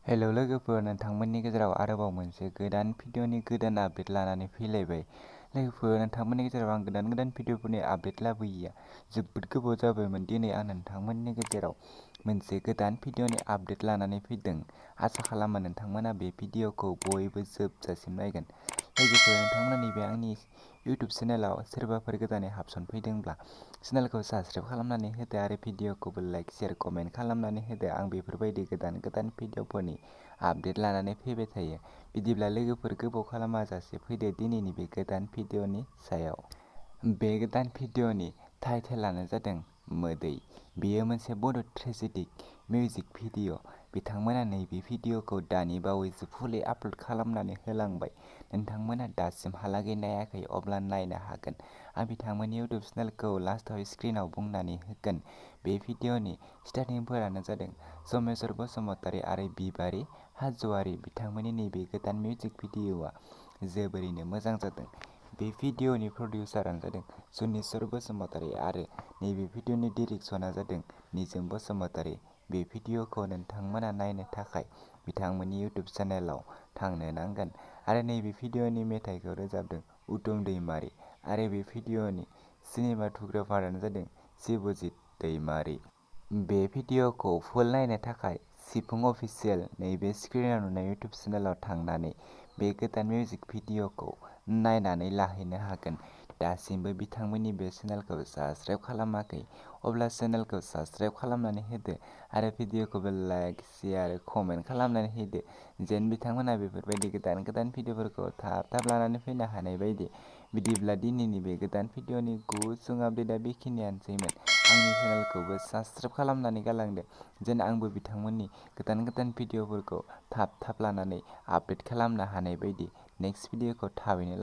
Hello लोगोफोर, नोंथांमोननि गेजेराव आरोबाव मोनसे गोदान भिडिअनि गोदान आपडेट लानानै फैलायबाय। लोगोफोर, नोंथांमोननि गेजेराव आं गोदान भिडिअफोरनि आपडेट लाबोयिया जोबोद गोबाव जाबायमोन। दिनै आं नोंथांमोननि गेजेराव मोनसे गोदान भिडिअनि आपडेट लानानै फैदों। आसा खालामो नोंथांमोना बे भिडिअखौ बयबो जोबजासिम नायगोन। लोगोफोर, नोंथांमोना नैबे आंनि इउटिउब चेनेलाव सोरबाफोर गोदानै हाबसनफैदोंब्ला चेनेलखौ साबस्क्राइब खालामनानै होदो आरो भिडिअखौबो लाइक, शेयार, कमेन्ट खालामनानै होदो। आं बेफोरबायदि गोदान भिडिअफोरनि आपडेट लानानै फैबाय थायो। बिदिब्ला लोगोफोर, गोबाव खालामाजासे फैदो दिनैनि बे गोदान भिडिअनि सायाव। बे गोदान भिडिअनि टाइटेलानो जादों मोदै। बेयो मोनसे बड' ट्रेजेडिक मिउजिक भिडिअ। बिथांमोना नैबे भिडिअखौ दानि बावैसो फुलि आपल'ड खालामनानै होलांबाय। नोंथांमोना दासिमहालागै नायाखै अब्ला नायनो हागोन। आं बिथांमोननि इउटिउब चेनेलखौ लास्टआव स्क्रिनआव बुंनानै होगोन। बे भिडिअनि स्टारटिंफोरानो जादों समेश्वर बसुमतारी आरो बिबारि हाज'वारि। बिथांमोननि नैबे गोदान मिउजिक भिडिअआ जोबोरैनो मोजां जादों। बे भिडिअनि प्रडिउसारानो जादों सुनिश्वर बसुमतारी आरो नैबे भिडिअनि डिरेक्शना जादों निजोम बसुमतारी। बे भिडिअखौ नोंथांमोना नायनो थाखाय बिथांमोननि इउटिउब चेनेलाव थांनो नांगोन। आरो नैबे भिडिअनि मेथाइखौ रोजाबदों उत्तम दैमारि आरो बे भिडिअनि सिनेमाट'ग्राफारानो जादों शिबजित दैमारि। बे भिडिअखौ फुल नायनो थाखाय सिफुं अफिसियेल नैबे स्क्रिनआव नुनाय इउटिउब चेनेलाव थांनानै बे गोदान मिउजिक भिडिअखौ नायनानै लाहैनो हागोन। दासिमबो बिथांमोननि बे चेनेलखौ साबस्क्राइब खालामाखै अब्ला चेनेलखौ साबस्क्राइब खालामनानै होदो आरो भिडिअखौबो लाइक, शेयार, कमेन्ट खालामनानै होदो, जेन बिथांमोना बेफोरबायदि गोदान भिडिअफोरखौ थाब लानानै फैनो हानाय बायदि। बिदिब्ला दिनैनि बे गोदान भिडिअनि गुसुं आपडेटआ बेखिनियानोसैमोन। आंनि चेनेलखौबो साबस्क्राइब खालामनानै गालांदो, जेन आंबो बिथांमोननि गोदान भिडिअफोरखौ थाब लानानै आपडेट खालामनो हानाय बायदि। नेक्स्ट भिडिअखौ थाबैनो